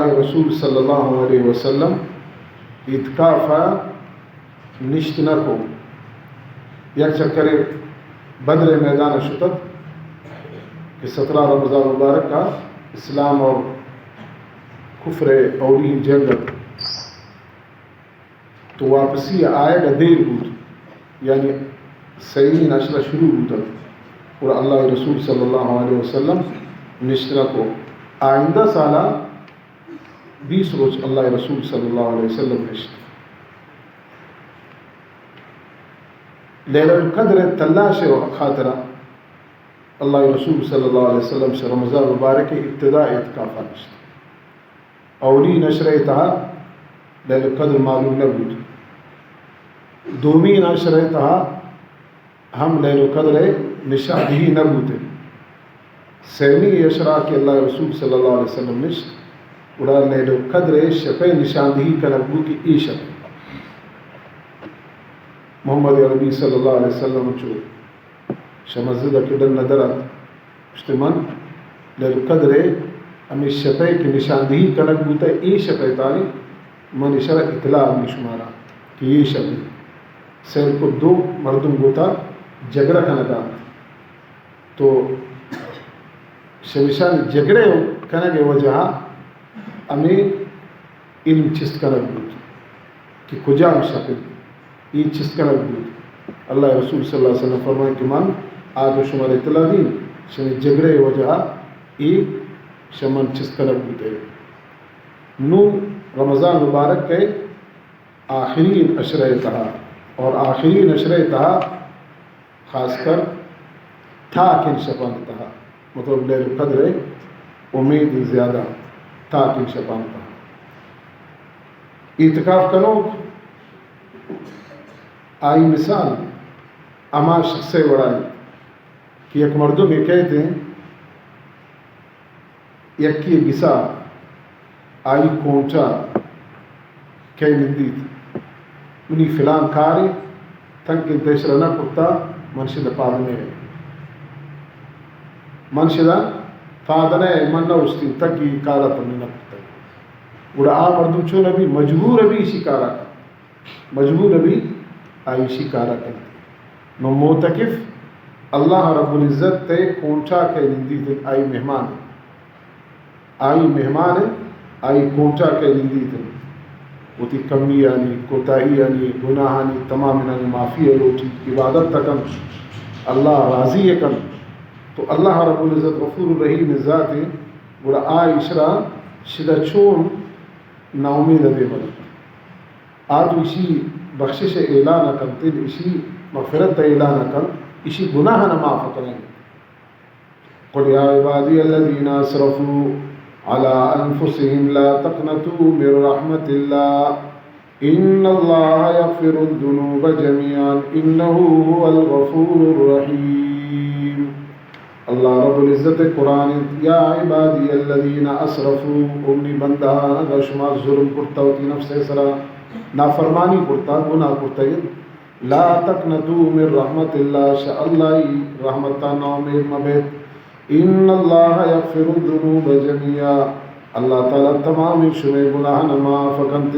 رسول صلی اللہ علیہ وسلم اعتکاف ءَ نشت نہ کو۔ یک چکرے بدر میدان ءَ شتت کہ سترہ رمضان مبارک ءَ اسلام اور کفر ءِ اولی جنگ ات۔ تو واپسی ءَ آیگ ءَ دیر بوت، یعنی سیمی عشرہ شروع بوت ات، گڑا اللہ ءِ رسول صلی اللہ علیہ وسلم نشت نہ کو۔ آئندہ سال ءَ بیست روچ اللہ ءِ رسول صلی اللہ علیہ وسلم نشت۔ لیلۃ القدر ءِ تلاش ءِ خاطر ءَ اللہ ءِ رسول صلی اللہ علیہ وسلم شہ رمضان مبارک ءِ ابتدا ءَ اعتکاف ءَ نشت۔ اولی عشرہ ءِ تہا لیلۃ القدر معلوم نہ بوت۔ دومی عشرہ ءِ تہا ہم لیلۃ القدر ءِ نشاندہی نہ بوت۔ سیمی عشرہ کہ اللہ ءِ رسول صلی اللہ علیہ وسلم نشت، گڑا لیلۃ القدر ءِ شپ ءِ نشاندہی کنگ بوت کہ اے شپ۔ محمد عربی صلی اللہ علیہ وسلم چو شہ مسجد ءَ کہ ڈن ءَ در ات، گوشت، من لیلۃ القدر ءِ ہمے شپ ءِ کہ نشاندہی کنگ بوتہ، اے شپ ءِ تہا من ایشرا اطلاع دیں شمارا کہ اے شپ ءَ سیل کو دو مردم گوتا جھگڑا کنگا انت۔ تو شہ ایشانی جھگڑے کنگ ءِ وجہ ءَ ہمے علم چست کنگ بوت کہ کجام شپ انت، اے چست کنگ بوت۔ اللہ ءِ رسول صلی اللہ علیہ وسلم فرمائیں کہ من آ تو شمارا اطلاع دیں، شمے جھگڑے ءِ وجہ ءَ اے شہ من چست کنگ بوت۔ نوں رمضان مبارک ءِ آخری عشرہ ءِ تہا، اور آخری عشرہ ءِ تہا خاص کر تاکیں شپانی تہا، مطلب لیلۃ القدر ءِ امید زیادہ تاکیں شپانی تہا۔ اعتکاف کنوک آئی مثال ہما شخص ءِ وڑا انت کہ یک مردمے کئیت انت، یکے گسا آئی کونٹا کئے نندیت، منی فلان کارے تنکہ پیسرا نہ کرتا، من شدا پاد نہ، من شدا پاد نہ، من نہ استیں تکی کارا تمنے نہ کرتا۔ گڑا آ مردم چون ابی مجبور ابی اسی کارا مجبور بی، آ ایشی کارا کنت۔ نو معتکف اللہ رب العزت ءِ کونٹا کئے نندیت انت، آئی مہمان انت۔ آئی مہمان انت، آئی کونٹا کئے نندیت انت۔ وتی کمیانی، کوتاہیانی، گناہانی تمامینانی معافی ءَ لوٹیت، عبادت ءَ کنت، اللہ ءَ راضی ءَ کنت۔ تو اللہ رب العزت غفور الرحیم ذات انت، گڑا آ ایشرا شدا چون ناامید ءَ دے بنت۔ آ تو ایشی بخشش ءِ اعلان ءَ کنت، ایشی مغفرت ءِ اعلان ءَ کنت، ایشی گناہاں معاف کنیں۔ قل یا عبادی الذین اسرفوا علی انفسهم لا تقنطوا من رحمة الله ان الله یغفر الذنوب جمیعا انه هو الغفور الرحیم۔ اللہ رب العزت ءِ قرآن انت، یا عبادی الذین اسرفوا، او منی بندہان، اگاں شما ظلم کرتا وتی نفس ءِ سرا، نافرمانی کرتا، گناہ کرتا، لا تقنطوا من رحمة الله، شہ اللہ ءِ رحمتا ناامید مبیت۔ ان الله یغفر الذنوب جمیعا، اللہ تعالی تمام شمے گناہان معاف کنت۔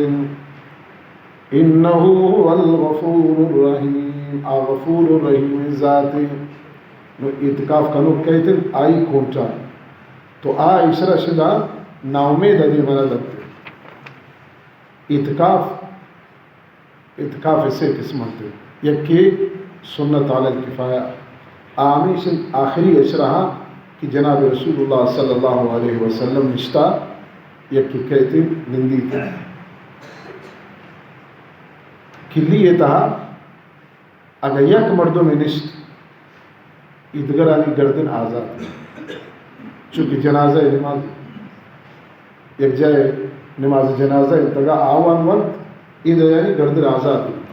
انه هو الغفور الرحیم، آ غفور الرحیم ذات انت۔ نو اعتکاف کنوک کئیت انت آئی کونٹا، تو آ ایشرا شدا ناامید ءَ دے بنت۔ اعتکاف، اعتکاف ءِ سے قسم انت۔ یکے سنت علی الکفایہ، آ ہمیش انت آخری عشرہ کہ جناب رسول اللہ صلی اللہ علیہ وسلم نشتا، یکے کئیت نندیت۔ کلی ءِ تہا اگاں یک مردمے نشت، ایدگرانی گردن آزات۔ چونکہ جنازہ ءِ نماز یک جاہ ءَ نماز جنازہ انت، اگاں آوان ونت، ایدگرانی گردن آزات انت۔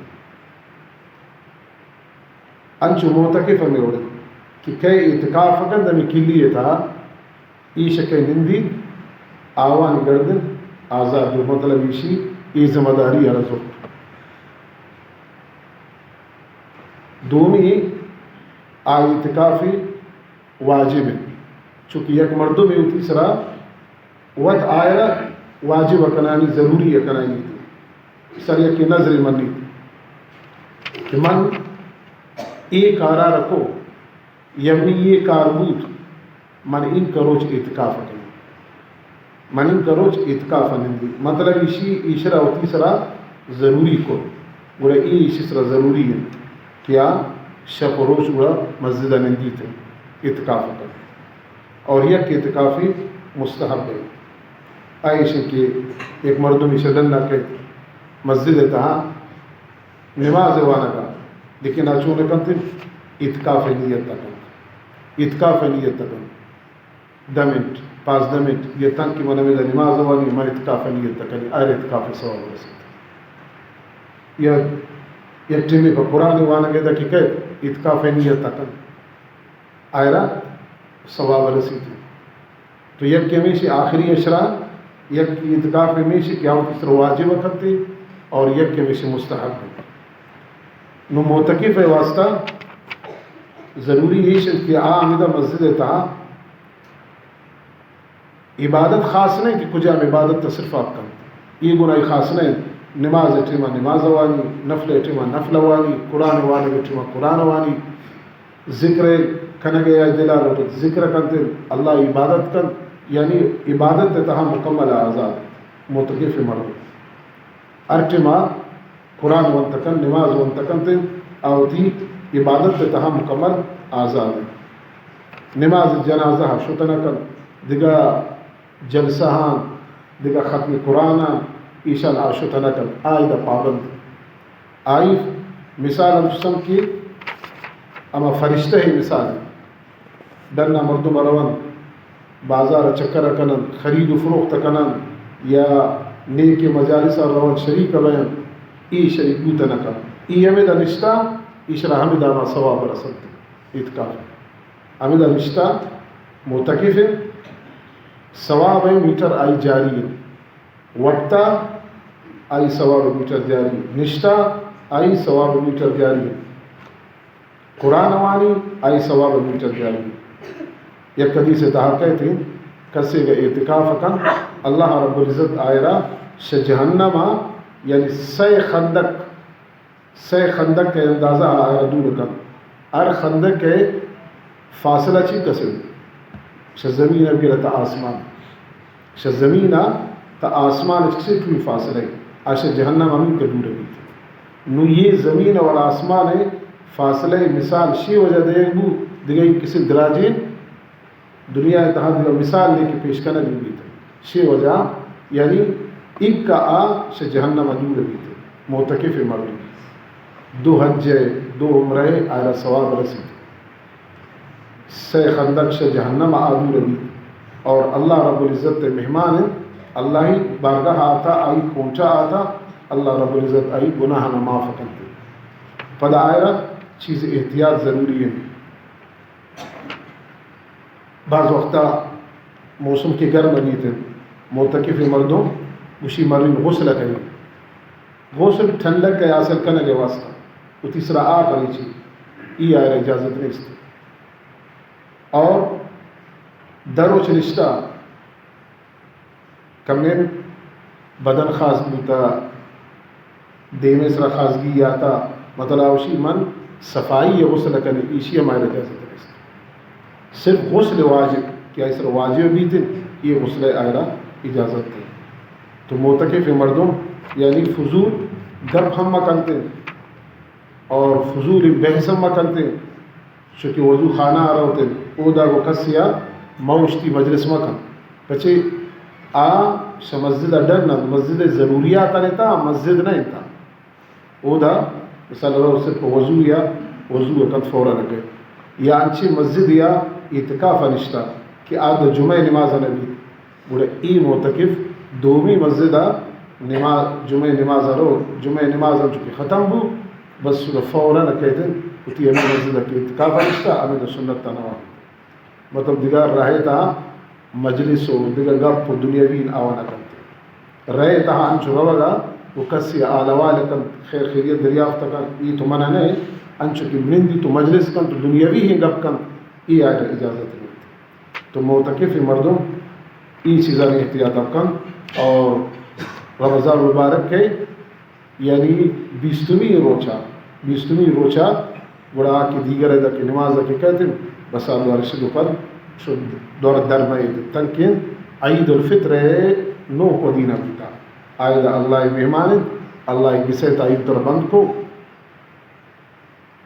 انچو معتکف ہمے وڑ انت کہ کئے اعتکاف کنت ہمے کلی ءِ تہا، ایش کئے نندیت، آوانی گردن آزات بوت، مطلب ایشی اے ذمہ داری ءَ را زرت۔ دومی، آ اعتکاف واجب انت، چونکہ یک مردمے وتی سرا وت آئرا واجب کنانی، ضروری کنانی، سر یکے نظر منی کہ من اے کارا رکو، یا منی اے کار بوت، من اینکہ روچ اعتکاف کنی، من اینکہ روچ اعتکاف نندی۔ مطلب ایشی، ایشرا وتی سرا ضروری کو، گڑا اے ایشی سرا ضروری ہے کہ آ شپ و روچ گڑا مسجد نندیت، اعتکاف کنت۔ اور یک اعتکافی مستحب ہے، آ ایش کہ یک مردم ایشا ڈنا کہ مسجد تہا نماز وانگا، لیکن آ چون کنت، اعتکاف نیت کنت، اعتکاف نیت کنت۔ دہ منٹ، پانزدہ منٹ یا تنکہ من ہمیدا نماز وانی، من اعتکاف نیت کنی، آئرا اعتکاف ثواب رسیت۔ یا یک ٹیمے پہ قرآن وانگ ادا کہ کئے، اعتکاف نیت کنت، آئرا ثواب رسیت۔ تو یک ہمیشی آخری عشرہ، یک اعتکاف ہمیشی کہ آ وتی سر واجب کنت اور یک ہمیشی مستحب ہے۔ نو معتکف واسطہ ضروری ایش کہ آ ہمیدا مسجد تہا عبادت خاص نہیں کہ کجام عبادت تصرفات کنت۔ یہ گناہ خاص نہیں۔ نماز ٹیما نماز وانی، نفل ٹیما نفل وانی، قرآن وانگ ٹیما قرآن وانی، ذکر کنگ یا دلا لوٹت، ذکر کنت، اللہ عبادت کنت، یعنی عبادت تہا مکمل آزاد، معتکف مردم۔ ہر ٹیما قرآن ونت کنت، نماز ونت کنت، آ وتی عبادت تہا مکمل آزاد انت۔ نماز جنازہ شت نہ کنت، دگہ جلسہ آن، دگہ ختم قرآن آن، ایشان آ شت نہ کنت، آ ادا پابند۔ آئی مثال ہم سم کہ ہما فرشتہ مثال انت۔ ڈنا مردم رونت، بازار چکر کننت، خرید و فروخت کننت، یا نیکیں مجالس ء رونت، شریک بینت، اے شریک بوت نہ کنت۔ اے ہمدا نشتہ، ایشرا ہمدا ہما ثواب رسنت۔ اعتکاف ہمدا نشتہ معتکف انت، ثواب ء میٹر آئی جاری انت۔ وپتا آئی ثواب میٹر جاری، نشتا آئی ثواب میٹر جاری، قرآن وانی آئی ثواب میٹر جاری۔ یک حدیث تہا کہتے، کسے کہ اعتکاف کن، اللہ رب العزت آئرا شہ جہنم، یعنی سئے خندق، سئے خندق ء اندازہ آئرا دور کنت۔ ہر خندق ء فاصلہ چی کسے؟ شہ زمین ء بگر تا آسمان۔ شہ زمین ء تا آسمان اچ کسے ٹوئی فاصلہ ء؟ آ شہ جہنم ہمینکہ دور بیت۔ نو یہ زمین اور آسمان ء فاصلہ ء مثال شی وجہ دیگ بو، دگہ کسے دراجیں دنیا ء تہا دگہ مثال نے کہ پیش کنگ بہ بیت۔ شے وجہ، یعنی ایک کا آ شہ جہنم ء دور بیت۔ معتکف مردم دو حج ء دو عمرہ ء آئرا ثواب رسیت۔ سئے خندق شہ جہنم ء آ دور بیت اور اللہ رب العزت ء مہمان انت۔ اللہ ء بارگاہ آتا، آئی کونٹا آتا، اللہ رب العزت آئی گناہ ء معاف کنت۔ پدا آئرا چیز احتیاط ضروری انت۔ بعض وقتا موسم کہ گرم بیت انت، معتکف مردم گوشی مرین غسل کنی، غسل ٹھنڈک ء حاصل کنگ ء واسطہ وتی سرا آپ ریچی، ای آئرا اجازت نیست۔ اور دروچ نشتہ کمیں بدن خاص بوتا، دیم ء سرا خاصگی آتا، مطلب اوشی من صفائی ء غسل کنی، ایشی ء مائر اجازت نیست۔ صرف غسل واجب کہ آئی سرا واجب بیت انت، یہ غسل ء آئرا اجازت ہے۔ تو معتکف مردم یعنی فضول گپ ہم مکنت اور فضول بحث ہم مکنت۔ چونکہ وضو خانہ ء روت انت، اودا گوں کسے ء مہ اوشتی مجلس مہ کنت۔ پچے آ شہ مسجد ء ڈن انت، مسجد ء ضروریات آنی تہا مسجد نہ انت۔ اودا مثال رو صرف وضو یا وضو ء کنت فوراً ء کئیت۔ یا انچیں مسجد یا اعتکاف ء نشتہ کہ آ دو جمعہ نماز ء نہ بیت۔ گڑا اے معتکف دومی مسجد ء نماز، جمعہ نماز ء رو، جمعہ نماز انچو کہ ختم بو، بس گڑا فوراً کئیت انت وتی ہمے مسجد ء کہ اعتکاف ء نشتہ، ہمے دو سنت ء نواز۔ مطلب دگہ راہ ء تہا مجلس و دگہ گپ و دنیاوی آوا نہ کنت۔ راہ ء تہا انچو روگ ء و کسی ء حال احوال کنت، خیر خیریت دریافت کنت، اے تو منع نہ انت، انچو کہ نندیت و مجلس کنت و دنیاوی ہی گپ کنت، اے آئرا اجازت نیست۔ تو معتکف مردم ای چیزانی احتیاط ء کن۔ اور رمضان مبارک ءِ یعنی بیستمی روچا، بیستمی روچا گڑا آ کہ دیگر ادا کہ نماز ءَ کہ کئیت انت، بس آ دوارشت و پد شد دور درمئیت، تنکہ عید الفطر ءِ نوک ودی نہ بوتا۔ آ ادا اللہ ءِ مہمان انت، اللہ ءِ گس ءَ تا عید در بند کو۔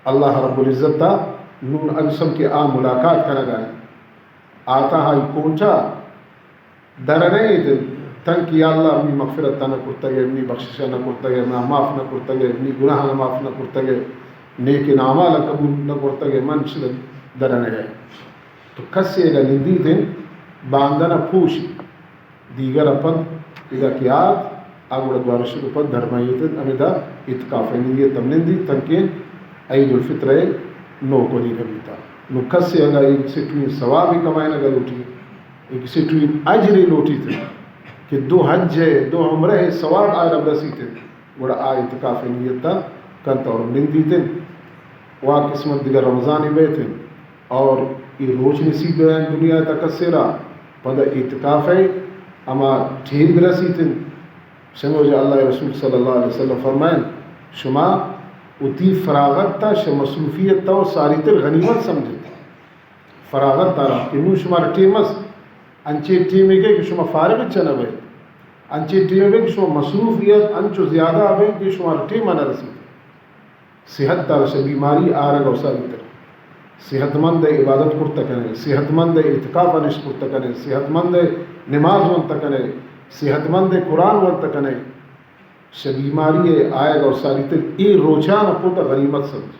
اللہ رب العزت ءَ نون انچو کہ آ ملاقات کنگا انت، آ تہا ای کونٹا در نئیت انت، تنکہ یا اللہ منی مغفرت ءَ نہ کرتگ ئے، منی بخشش ءَ نہ کرتگ ئے، منا معاف نہ کرتگ ئے، منی گناہاں معاف نہ کرتگ ئے، نیکیں اعمالاں قبول نہ کرتگ ئے، من چد در نئیت۔ تو کسے اگاں نندیت انت، باندن ءَ پوشی، دیگر ءَ پد ادا کہ آت، آ گڑا دوارشت و پد درمئیت انت، ہمدا اعتکاف ءِ نیت ہم نندیت، تنکہ عید الفطر ءِ نوک ودی نہ بیتا۔ نو کسے اگاں یک سٹوئیں ثوابے کمائینگ ءَ لوٹی، یک سٹوئیں اجرے لوٹیت کہ دو حج ءِ، دو عمرہ ءِ ثواب آئرا برسیت انت، گڑا آ اعتکاف ءِ نیت ءَ کنت اور نندیت انت۔ وا قسمت دگہ رمضانے بیت انت اور اے روچ نصیب بہ انت دنیا ءِ تہا کسے را، پدا اعتکاف ءِ ہما ٹیم برسیت انت۔ شمے وجہ اللہ ءِ رسول صلی اللہ علیہ وسلم فرمائنت، شما وتی فراغت ءَ شہ مصروفیت ءَ و ساری تر غنیمت سمجھت۔ فراغت ءَ را کہ نوں شمارا ٹیم است، انچیں ٹیمے کہ شما فارغ چہ نہ بئیت، انچیں ٹیمے کہ شما مصروفیت انچو زیادہ بئیت کہ شمارا ٹیم نہ رسیت۔ صحت ءَ را شہ بیماری آرگ ءَ و ساری تر۔ صحت مند ءِ عبادت کرتہ کنئے، صحت مند ءِ اعتکاف ءَ نشت کرتہ کنئے، صحت مند ءِ نماز ونتہ کنئے، صحت مند ءِ قرآن ونتہ کنئے۔ شہ بیماری ءِ آیگ ءَ و ساری تر اے روچان ءَ پوت ءَ غنیمت سمجھ۔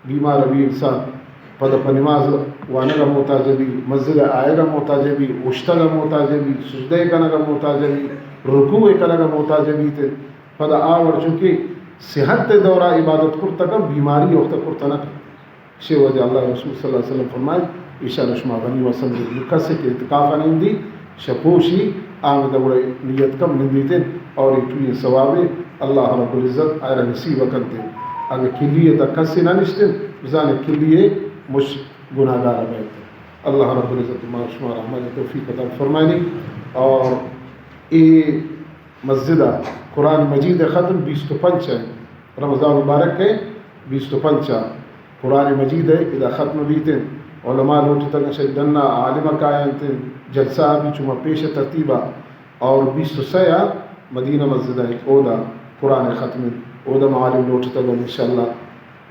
بیمار بی انسان پدا پہ نماز وانگ ءَ محتاج بی، مسجد ءَ آیگ ءَ محتاج بی، اوشتگ ءَ محتاج بی، سجدہ کنگ ءَ محتاج بی، رکوع کنگ ءَ محتاج بیت۔ پدا آ وڑ چونکہ صحت ءِ دورا عبادت کرتہ کنت، بیماری ءِ وقت ءَ کرتہ نہ کنت۔ شے وجہ اللہ ءِ رسول صلی اللہ علیہ وسلم فرمائے، ایشان شما غنیمت سمجھت۔ کسے کہ اعتکاف ءَ نندی، شہ پوشی، آ ہمدا گڑا نیت کم نندیت انت اور اے ٹوئیں ثوابے اللہ رب العزت آئرا نصیب کنت انت۔ اگہ کلی ءِ تہا کسے نہ نشت انت، بزانے کلی ءِ مش گناہگار بیت۔ اللہ رب العزت ما شمارا عمل ءِ توفیق عطا فرمائنی۔ اور اے مسجد ءَ قرآن مجید ءِ ختم بیست و پنچ ءَ، رمضان مبارک ءِ بیست و پنچ ءَ قرآن مجید ءِ ادا ختم بیت انت۔ علماء لوٹتگ انت شہ ڈن ءَ عالم کاینت انت، جلسہ ءَ بھی چما پیش ترتیب ءَ، اور بیست و سئے ءَ مدینہ مسجد ءَ انت، اودا قرآن ختم انت، اودا ہم عالم لوٹتگ انت۔ انشاءاللہ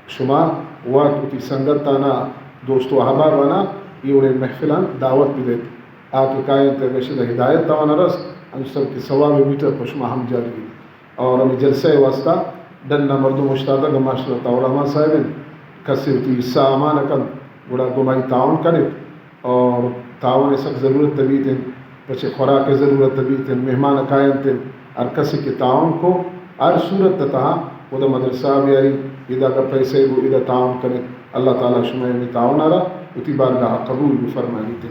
شما وت وتی سنگتانا، دوست و احبابانا اے وڑیں محفلان دعوت بدئیت۔ آ کہ کاینت اگہ اشی ہدایت توان رست، انچو کہ ثواب میٹر پہ شما ہم جاری بیت۔ اور ہمے جلسہ ءِ واسطہ ڈن ءَ مردم اوشتاتگ، ماشاءاللہ تعالی علماء صاحب انت، کسے وتی حصہ امان کنت، گڑا گمائی تعاون کنت۔ اور تعاون ءِ سک ضرورت بیت انت، پچے خوراک ءِ ضرورت بیت انت، مہمان کاینت انت، ہر کسے کہ تعاون کو، ہر صورت ءِ تہا، اودا مدرسہ بیاری، ادا اگہ پیسے بو، ادا تعاون کنت۔ اللہ تعالی شما ہمے تعاون ءَ را وتی بارگاہ ءَ قبول بفرمائیت۔